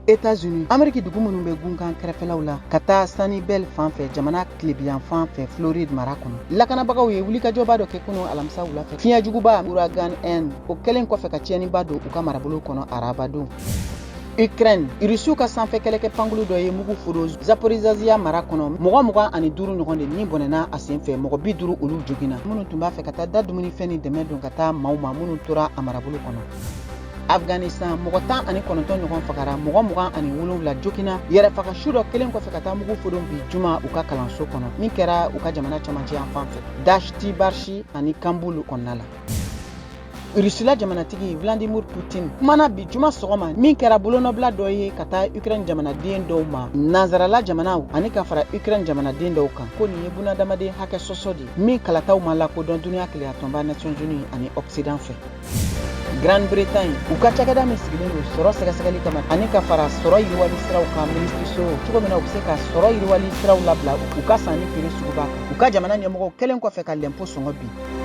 Etats-Unis, Ameriki dugu minnu bɛ gunkan kɛrɛfɛlaw la ka taa Sanibel fan fɛ, jamana tilebiyanfan fɛ, Floride mara kɔnɔ, lakanabagaw ye wulikajɔba dɔ kɛ kunu alamisa wula fɛ, fiɲɛjuguba Hurrican Ian o kɛlen kɔfɛ ka tiɲɛniba don u ka marabolo kɔnɔ arabadon. Ukraine, Irisiw ka sanfɛ kɛlɛkɛ pankulu dɔ ye mugu fodo Zaporizhzhia mara kɔnɔ, mɔgɔ 25 ɲɔgɔn de ni bɔnɛna a sen fɛ, mɔgɔ 50 olu joginna, minnu tun b'a fɛ ka taa da dumunifɛn ni dɛmɛ don ka taa maaw ma minnu tora a marabolo kɔnɔ. Afghanistan, mɔgɔ 19 ɲɔgɔn fagara, mɔgɔ 27 joginna yɛrɛfaga su dɔ kelen kɔfɛ ka taa mugu fodon bi juma u ka kalanso kɔnɔ, min kɛra u ka jamana camancɛ yan fan fɛ, Dashti Barchi ani Kambulu kɔnɔna la. Rusila jamanatigi Vladimir Putin kumana bi juma sɔgɔma, min kɛra bolonɔbila dɔ ye ka taa Ukraine jamanaden dɔw ma, nansarala jamanaw ani ka fara Ukraine jamanaden dɔw kan, ko nin ye bunadamaden hakɛ sɔsɔ de ye min kalataw ma lakodɔn duniya kelenyatɔnba Nations Unies ani Occident fɛ. Grande Bretagne, u ka cakɛda min sigilen don sɔrɔ sɛgɛsɛgɛli kama ani ka fara sɔrɔ yiriwali siraw kan minisiriso, cogo min na u bɛ se ka sɔrɔ yiriwali siraw labila u ka sanni feere suguba kan, u ka jamana ɲɛmɔgɔw kɛlen kɔfɛ ka lɛnpo sɔngɔ bin.